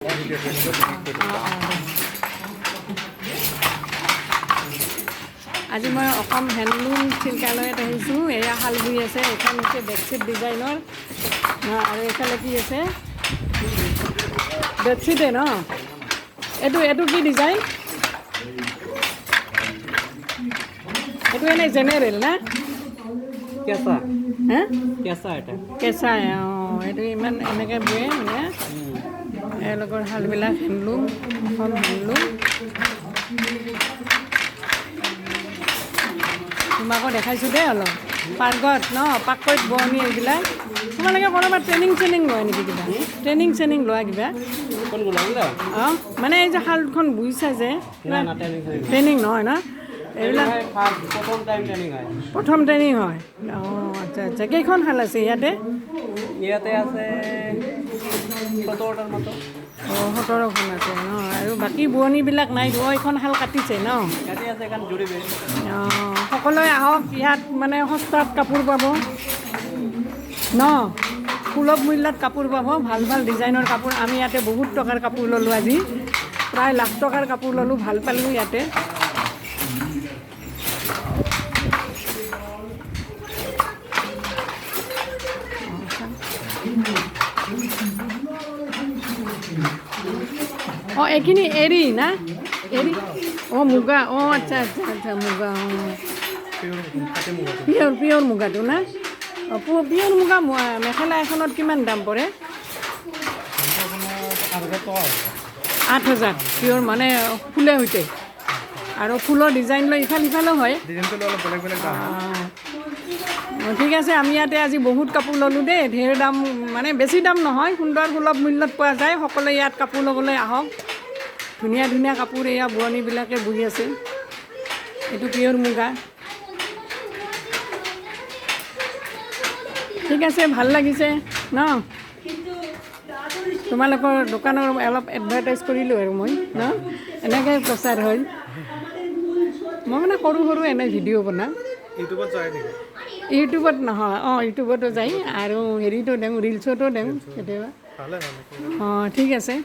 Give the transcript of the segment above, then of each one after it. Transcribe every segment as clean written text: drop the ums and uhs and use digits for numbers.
অঁ। আজি মই অসম হেণ্ডলুম চিল্কালয়ত আহিছোঁ। এয়া শাল বৈ আছে। এইখন হৈছে বেডশ্বীট ডিজাইনৰ আৰু এইফালে কি আছে? বেডশ্বীটে ন? এইটো কি ডিজাইন? এইটো এনেই জেনেৰেল না? কেঁচা। হে? কেঁচা এটা। কেঁচাই। অঁ, এইটো ইমান এনেকৈ বয়ে মানে এওঁলোকৰ শালবিলাক। Handloom, Assam handloom. তোমাকো দেখাইছোঁ দেই অলপ। পাৰ্গত ন, পাকৈত বোৱনী এইবিলাক। তোমালোকে ক'ৰবাত ট্ৰেইনিং চেইনিং লয় নেকি? কিবা ট্ৰেইনিং চেইনিং লোৱা কিবা? কোনগুলো এগুলো? অঁ, মানে এই যে শালখন বুইছা যে। না না, ট্রেনিং। ট্ৰেইনিং নহয় ন এইবিলাক? ফাৰ্স্ট, প্ৰথম টাইম ট্ৰেনিং হয়। প্ৰথম ট্ৰেইনিং হয়। অঁ, আচ্ছা আচ্ছা। কেইখন শাল আছে ইয়াতে? ইয়াতে আছে 17টার মতো। অঁ, 17খন আছে ন? আৰু বাকী বোৱনীবিলাক নাই? অঁ, এইখন শাল কাটিছে ন? কাটি আছে, এখন জুড়িবে। অঁ, সকলোৱে আহক ইয়াত, মানে সস্তাত কাপোৰ পাব ন, সুলভ মূল্যত কাপোৰ পাব, ভাল ভাল ডিজাইনৰ কাপোৰ। আমি ইয়াতে বহুত টকাৰ কাপোৰ ল'লোঁ আজি, প্ৰায় লাখ টকাৰ কাপোৰ ল'লোঁ। ভাল পালোঁ ইয়াতে। অঁ, এইখিনি এৰী না? এৰী। অঁ, মুগা। অঁ, আচ্ছা আচ্ছা আচ্ছা, মুগা। অঁ, পিয়ৰ পিয়ৰ মুগাটো না? অঁ, পিয়ৰ মুগা মেখেলা এখনত কিমান দাম পৰে? 8,000 পিয়ৰ, মানে ফুলে সৈতে। আৰু ফুলৰ ডিজাইন লৈ ইফাল সিফালো হয়। অঁ, ঠিক আছে। আমি ইয়াতে আজি বহুত কাপোৰ ল'লোঁ দেই। ঢেৰ দাম, মানে বেছি দাম নহয়, সুন্দৰ সুলভ মূল্যত পোৱা যায়। সকলোৱে ইয়াত কাপোৰ ল'বলৈ আহক। ধুনীয়া ধুনীয়া কাপোৰ এয়া বোৱনীবিলাকে বৈ আছে। এইটো পিয়ৰ মুগা। ঠিক আছে, ভাল লাগিছে ন? তোমালোকৰ দোকানৰ অলপ এডভাৰটাইজ কৰিলোঁ আৰু মই ন, এনেকৈ প্ৰচাৰ হয়। মই মানে সৰু সৰু এনে ভিডিঅ' বনাওঁ। ইউটিউবত যায় নেকি? ইউটিউবত নহয়। অঁ, ইউটিউবতো যায় আৰু হেৰিতো দিওঁ, ৰিলচতো দিওঁ কেতিয়াবা। ভালে ভালে। অঁ, ঠিক আছে।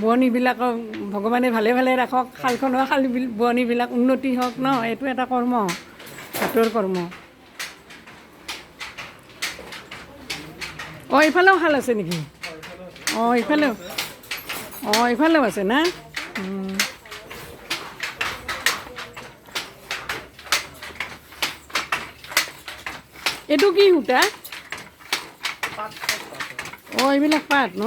বোৱনীবিলাকক ভগৱানে ভালে ভালে ৰাখক। শালখনৰ শাল বোৱনীবিলাক উন্নতি হওক ন? এইটো এটা কৰ্ম, হাতৰ কৰ্ম। অঁ, এইফালেও শাল আছে নেকি? অঁ, ইফালেও। অঁ, ইফালেও আছে না? এইটো কি সূতা? অঁ, এইবিলাক পাত ন?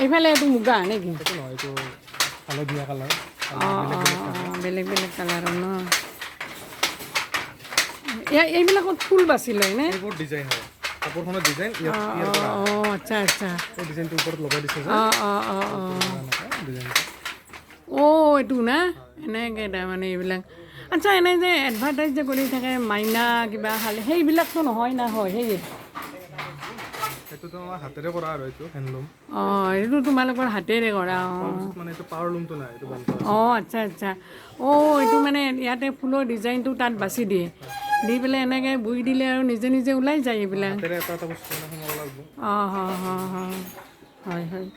এইফালে এইটো মুগা নেকি? এইটো নহয়, এইটো হালধীয়া কালাৰ। অঁ অঁ অঁ, বেলেগ বেলেগ কালাৰৰ ন? এইবিলাকত ফুল বাছি লয় নে? এইবোৰ ডিজাইন হয়, কাপোৰখনৰ ডিজাইন ইয়াত ইয়াৰ পৰা। অঁ, আচ্ছা আচ্ছা। এই ডিজাইনটোৰ ওপৰত লগাই দিছে যে। অঁ অঁ অঁ অঁ এনেকুৱা ডিজাইনটো। অঁ, এইটো না, এনেকৈ তাৰমানে এইবিলাক। আচ্ছা, এনেই যে এডভাৰটাইজ যে কৰি থাকে মাইনা কিবা শাল, সেইবিলাকতো নহয় না? হয় সেয়ে? সেইটোতো আমাৰ হাতেৰে কৰা আৰু এইটো হেণ্ডলুম। অঁ, এইটো তোমালোকৰ হাতেৰে কৰা। অঁ। মানে এইটো পাৱাৰ লুমটো নাই, এইটো বন্ধ আছে। অঁ, আচ্ছা আচ্ছা। অঁ, এইটো মানে ইয়াতে ফুলৰ ডিজাইনটো তাত বাছি দিয়ে, দি পেলাই এনেকৈ বৈ দিলে আৰু নিজে নিজে ওলাই যায় এইবিলাক। হাতেৰে এটা এটা বস্তু মানে সোমাব লাগিব। অঁ, হয় হয়।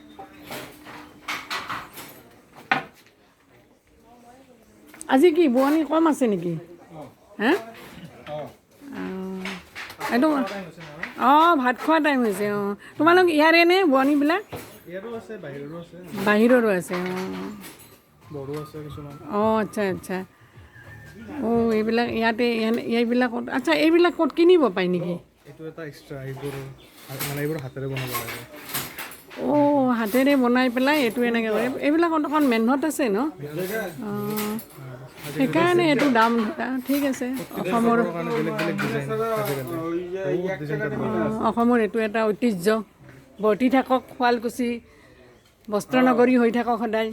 আজি কি বোৱনী কম আছে নেকি? হা, অঁ, এইটো অঁ, ভাত খোৱা টাইম হৈছে। অঁ, তোমালোক ইয়াৰে নে বোৱনীবিলাক? ইয়াৰো আছে, বাহিৰৰো আছে। বাহিৰৰো আছে। অঁ। বড়ো আছে কিছুমান। অঁ, আচ্ছা আচ্ছা। অঁ, এইবিলাক ইয়াতে এইবিলাক ক'ত? আচ্ছা, এইবিলাক ক'ত কিনিব পায় নেকি? এইটো এটা এক্সট্ৰা, এইবোৰ মানে এইবোৰ হাতেৰে বনাব লাগে। অঁ, হাতেৰে বনাই পেলাই এইটো এনেকৈ কৰে। এইবিলাকত অকণ মেহনত আছে ন? অঁ, সেইকাৰণে এইটো দাম ধৰা। ঠিক আছে। অসমৰ কাৰণে বেলেগ বেলেগ ডিজাইন, আজিকালি বহুত ডিজাইন কাটিব। অঁ, অসমৰ এইটো এটা ঐতিহ্য, বৰ্তি থাকক। শুৱালকুছি বস্ত্ৰনগৰী হৈ থাকক সদায়।